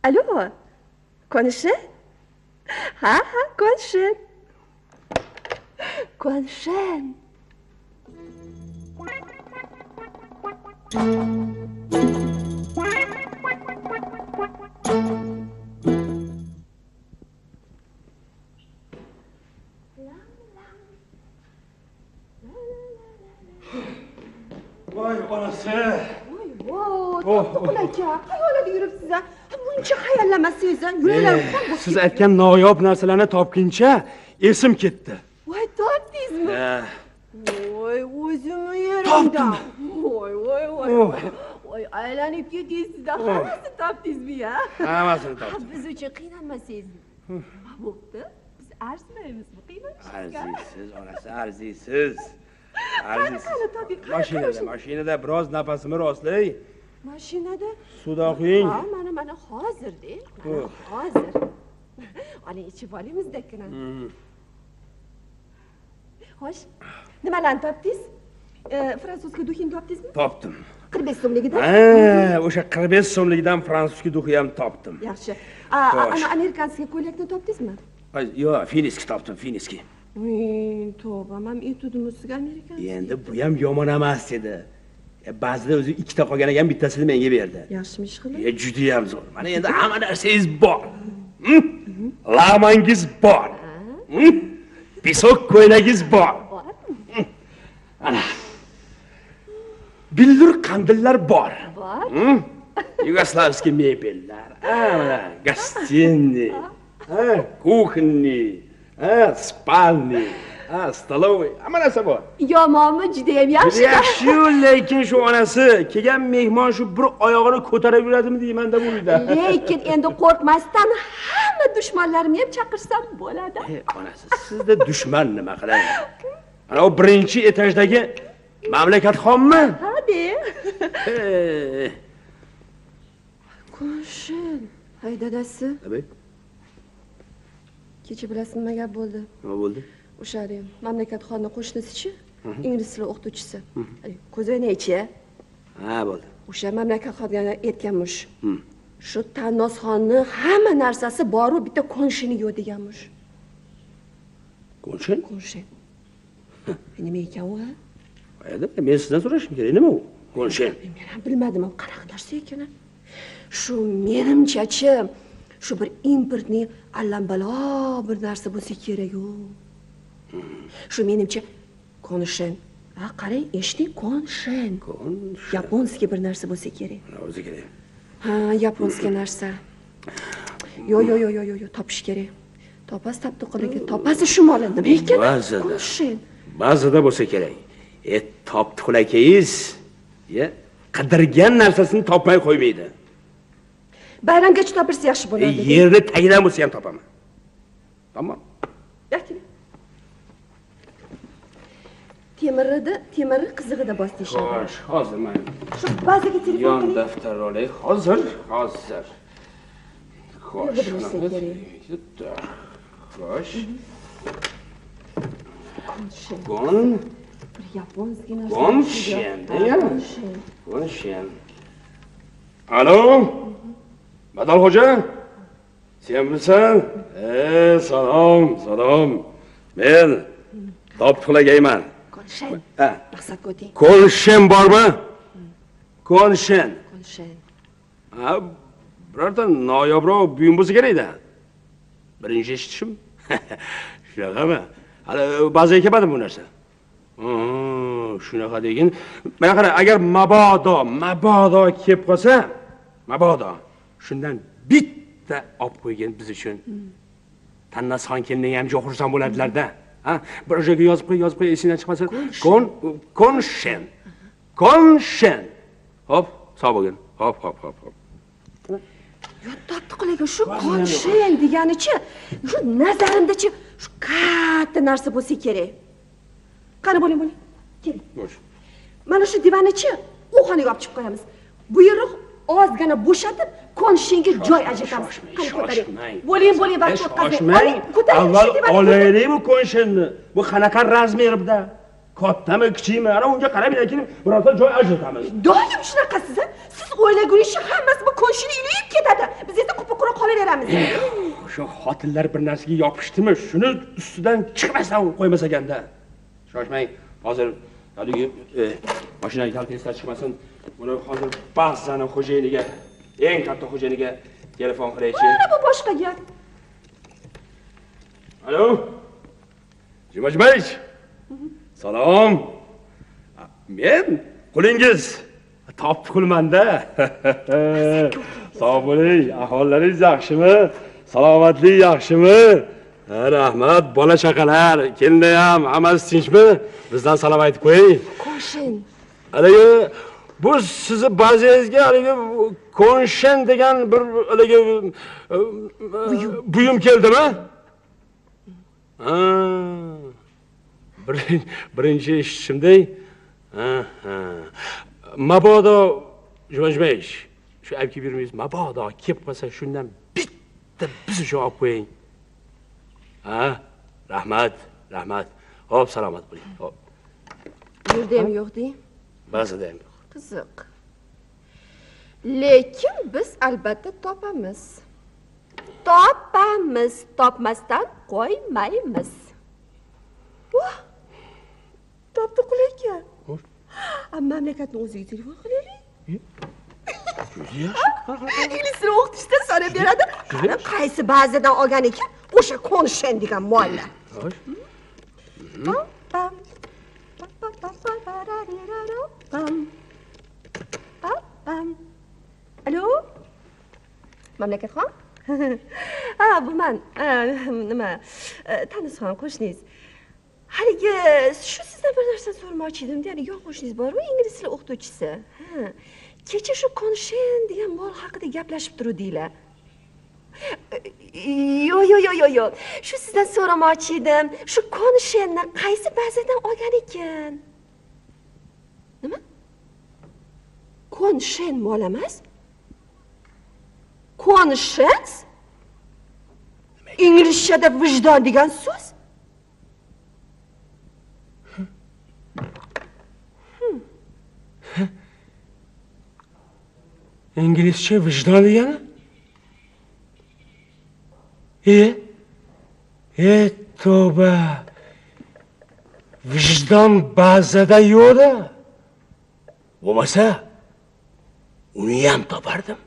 Alo, Konshen? Ha, ha, Konshen. Konshen. Voy onasi. Voy voy, Toptiqul aka, xayolida yuribsiz a? Buncha xayollamasiz a? Yuraklarim qon bo'lib. Siz aytgan noyob narsalarni topguncha esim ketdi. Voy, topdingizmi? Voy, o'zimni yerimda. Voy, voy, voy. Voy, aylanib ketdingiz-da, hammasini topdingizmi ya? Hammasini topdim. Biz uchun qiynalmasangiz. Nima bo'pti? Biz arzimaymizmi? Qiynalishga. Arziysiz, onasi, arziysiz. Qani toping, mashinada, mashinada biroz nafasimni rostlay. Mashinada? Suvda quying. Ha, mana mana hozir-da. Mana hozir. Oling, ichib olamiz-dakina. Xo'sh, nimalarni topdingiz? Fransuzga duxini topdingizmi? Topdim. 45 so'mligidan? Ha, o'sha 45 so'mligidan fransuzga duxi ham topdim. Yaxshi. Ana amerikanskiy ko'ylakni topdingizmi? Yo'q, finiski topdim, finiski. Tavba, men aytdim sizga amerikanskiy. Endi bu ham yomon emas edi. Ba'zida o'zi ikkita qolgan ekan, bittasini menga berdi. Yaxshimi ish qilib? Juda ham zo'r. Mana endi hamma narsangiz bor. Lag'mangiz bor. Pisok ko'ylagingiz bor. Ana. Billur qandillar bor. Bor. Yugoslavskiy mebellar. Mana gostinniy, kuxni, spalni, столовый, hamma narsa bor. Yomonmi? Juda ham yaxshi. Yaxshi, lekin shu onasi kelgan mehmon shu bir oyog'ini ko'tarib yuradimi deyman-da bu uyda. Lekin endi qo'rqmasdan hamma dushmanlarimni ham chaqirsam bo'ladi. Onasi, sizda dushman nima qiladi? Ana u birinchi etajdagi mamlakatxonmi? Ha, de. Konshen, hay dadasi. Tabii. Kecha bilasiz nima gap bo'ldi? Nima bo'ldi? O'sha mamlakatxonni qo'shnisichi, ingliz tili o'qituvchisi. Ko'zoynakchi. Ha, bo'ldi. O'sha mamlakatxonga aytganmish. Shu Tannosxonni hamma narsasi bor-u, bitta konshini yo'q deganmish. Konshin? Konshin. Nima ekan u? Qayerda? Men sizdan so'rashim kerak, nima u? Konshin. Men ham bilmadim, qanaqa narsa ekan. Shu menimchachi, shu bir importning allambalo bir narsa bo'lsa kerak-ku. Shu menimcha konshin. Ha, qarang, eshiting, konshin. Konshin. Yaponskiy bir narsa bo'lsa kerak. O'zi kerak. Ha, yaponskiy narsa. Yo, yo, yo, yo, yo, topish kerak. Topasiz, Toptiqul aka, topasiz shu molni. Nima ekan? Konshin. Ba'zida bo'lsa kerak. Toptiqul akangiz, qidirgan narsasini topmay qo'ymaydi. Bayramgacha topilsa yaxshi bo'ladi. Yerni tagidan bo'lsa ham topaman. Tamom. Yaxshi. Temirni, temirni qizig'ida bos deyishadi. Xo'sh, hozir men shu bazaga telefon yon qiling. Daftar olay. Hozir, hozir. Xo'sh. Xo'sh. Kon. Bir yaponskiy narsa. Konshen, degan. Konshen. Alo? Badalxo'ja? Senmisan? Salom, salom. Men Toptiqul akayman. Konshen. Maqsadga o'ting. Konshen bormi? Konshen. Konshen. Ha, birorta noyobroq buyum bo'lsa kerak-da. Birinchi eshitishim. Shunaqami? Hali ba'ziga kelmadim bu narsa. Shunaqa degin. Mana qara, agar mabodo kelib qolsa, mabodo shundan bitta olib qo'ygan biz uchun. Tannosxon keliniga ham juda xursand bo'ladilar-da. Ha, bir joyga yozib qo'y, yozib qo'y, esingdan chiqmasa. Konshen. Konshen. Hop, sog' bo'lgin. Hop, hop, hop, hop. Yo, Toptiqul aka, shu konshen deganichi, shu nazarimdachi shu katta narsa bo'lsa kerak. Qani bo'ling, bo'ling. Keling. Bo'sh. Mana shu divanichi u xonaga olib chiqib qo'yamiz. Bu yerni ozgina bo'shatib, konshenga joy ajratamiz. Qani ko'taring. Bo'ling, bo'ling, vaqt o'tkazmang. Oling, ko'taring shu divanni. Avval olaylik bu konshenni. Bu qanaqa razmerda? Kattami, kichikmi? Ana unga qarab keyin birorta joy ajratamiz. Doim shunaqasiz, siz o'ylagunizcha hammasi bu konsheni ilib ketadi. Biz esa qupa Chiqaveramiz. Shu xotinlar bir narsaga yopishdimi, shuni ustidan chiqmasdan qo'ymas ekanda. Shoshmang, hozir haligi mashinaga kalta esdan chiqmasin. Buni hozir bazani xo'jayiniga, eng katta xo'jayiniga telefon qilaychi. Mana bu boshqa gap. Alo. Juma Jumaevich. Salom. Men qulingiz. Topdi qulmanda. Sog' bo'ling, ahvollaringiz yaxshimi? Salomatlik yaxshimi? Rahmat, bola chaqalar, kelinlar ham hammasi tinchmi? Bizdan salom aytib qo'ying. Konshen. Haligi bu sizni bazangizga haligi konshen degan bir haligi buyum keldimi? Ha. Birinchi eshitishimday. Mabodo Juma Jumaevich, shu olib kelib bermaysiz, mabodo kelib qolsa shundan bitta biz uchun olib qo'ying. Ha, rahmat, rahmat. Xo'p, salomat bo'ling. Xo'p. Bu yerda ham yo'q deng? Ba'zida ham yo'q. Qiziq. Lekin biz albatta topamiz. Topamiz, topmasdan qo'ymaymiz. Voh! Topdi qul aka. Mamlakatni o'ziga telefon qilaylik. Ingliz tilini o'qitishda so'rab beradi. Qani qaysi bazadan olgan ekan o'sha konshen degan molni. Alo? Mamlakatxon? Ha, bu man. Nima? Tanishxon qo'shningiz. Haligi shu sizdan bir narsa so'ramoqchi edim, ya'ni yo'q qo'shningiz bor-ku, ingliz tili o'qituvchisi. Ha. Kecha shu konshen degan mol haqida gaplashib turuvdinglar. Yo'q, yo'q, yo'q, yo'q. Shu sizdan so'ramoqchi edim. Shu konshenni qaysi bazadan olgan ekan? Nima? Konshen mol emas? Konshens? Inglizchada vijdon degan so'z? Inglizcha vijdon degani? Tavba. Vijdon bazada yo'q-da. Bo'lmasa, uni ham topardim.